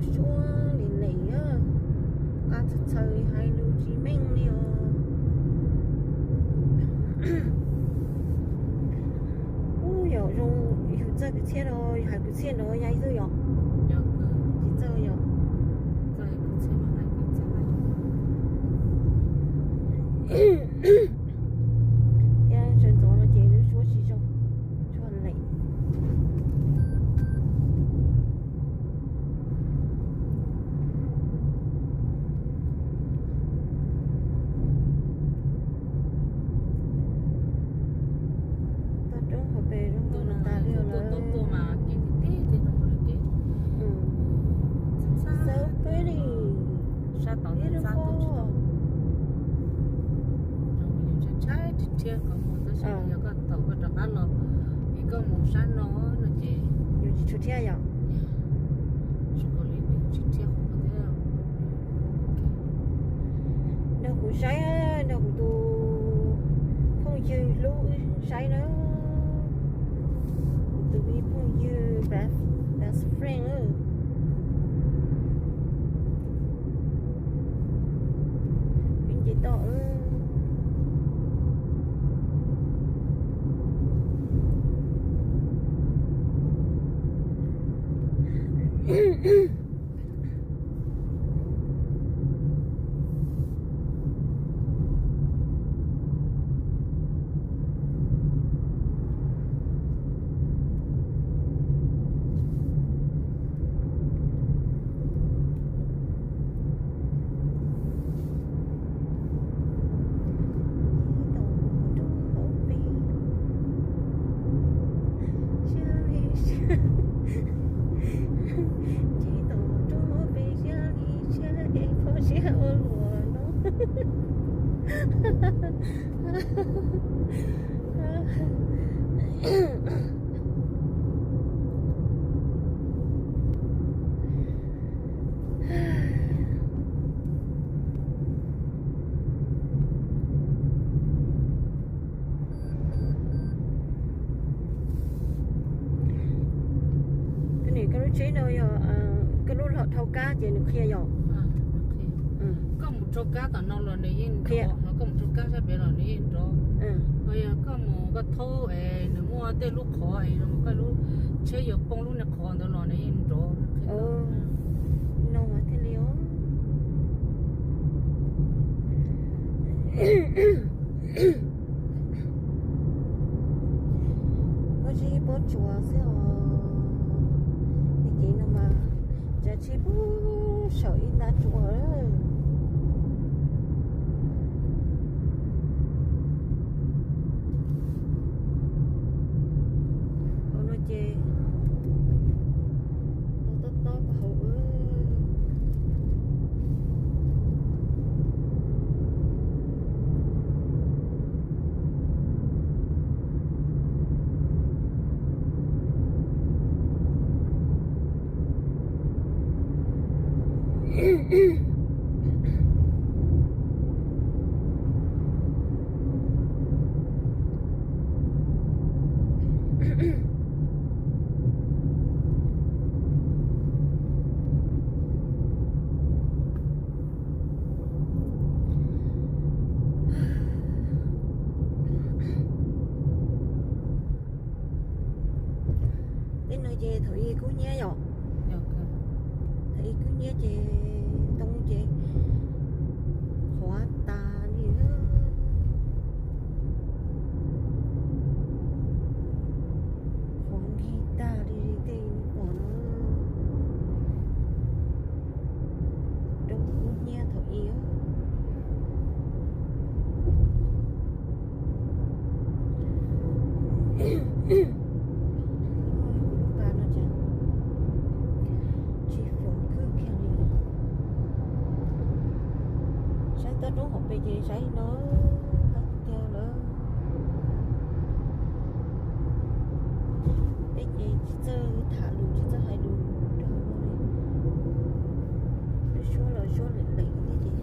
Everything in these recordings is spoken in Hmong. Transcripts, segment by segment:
Suab li leem, qab txhaws txhaws hais lus tsis meej li os. Ub, yog zoo yus txawj kwv txhiaj no, hais kwv txhiaj no ya ib xwb yom? Tsis txawj yom? Thiab sawv ntxov no ces lub suab tsis zoo, suab leem. Toj roob hauv pes zoo nkauj tas li lawm. So pretty. Beautiful. Yog koj thaum koj rov qab los, es koj mus sab no no ces yus tsis tshua thiab yom? Nrog kuv saib, nrog kuv tus phooj ywg hlub wb saib na. Kuv tus me phooj ywg best, best friend. Wb nce toj. Nce toj roob hauv pes siab li siab es kho siab ua luaj no. Koj lub tsheb no yog koj lub dhau kab ces nws qhia yom? Koj mus dhau kab tom no los nws yeej qhia, koj mus dhau kab sab pem los nws yeej nrov. Ho yog koj mus koj thaub es nws muaj tej lub qhov es koj lub tsheb yuav poob lub niag qhov ntawd los nws yeej nrov. No mas thiaj li os. Pob zeb pob tsuas xwb os. Tej kev no mas tsav tsheb puag saum ib nta tsuas. Hauv no ces tau tob tob puag hauv. Tej no ces thaum ub kub hnyiab yom? Thaum ub kub hnyiab ces ntoo ces qhuav tas li. Qhuav nkig tag li tej pom no. Roob kub hnyiab thaum ub. Lub pas no ces tsis foom kawg kiag li. Saib toj roob hauv pes ces saib no, hais tiag lawm. Peb ces tsis txawj tham lus tsis txawj hais lus rau hauv no li. Lub suab los suab leem leem thiab ces.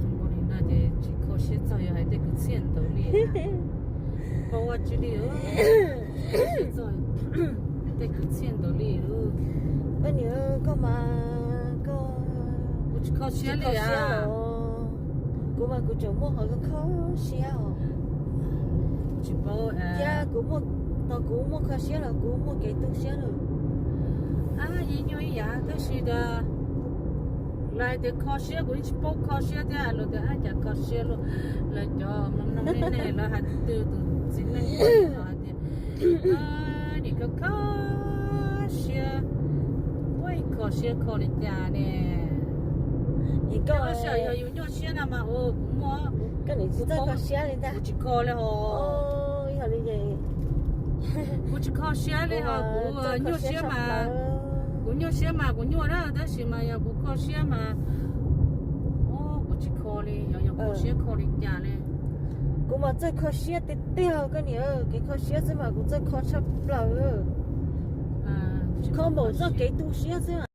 Zoo li no ces tsis kho siab txog yog hais tej kwv txhiaj ntawd li. Kho ua tsis li, txog tej kwv txhiaj ntawd li. Koj niam, koj mas koj, kuv tsis kho siab li. Kuv mas kuv tseem muaj qhov kho siab os. Kuv tsis paub, thiab kuv muaj, tau kuv muaj kho siab los kuv muaj kev tu siab lawm. Yeej nyuaj ib yam tab sis tias lawv hais tias kho siab kuv yeej tsis paub kho siab thiab, lawv tias ab cas kho siab luaj. Lawv cov mloog mloog nej ne lawv hais tus twg tus txiv neej los hais tias nim kho kho siab, ua kho siab kho li cas ne. Koj xav yog yus nyuaj siab no mas kuv muaj, kuv tsis kho li hos. Kuv tsis kho siab li hos, kuv nyuaj siab mas, kuv nyuaj siab mas kuv nyuaj na, tab sis mas yog kuv kho siab mas kuv tsis kho li, yog yog kho siab kho li cas li. Kuv mas txawj kho siab tiag tiag koj niam, kev kho siab xwb mas kuv txawj kho tshaj plaws. Kho npaum txoj kev tu siab xwb.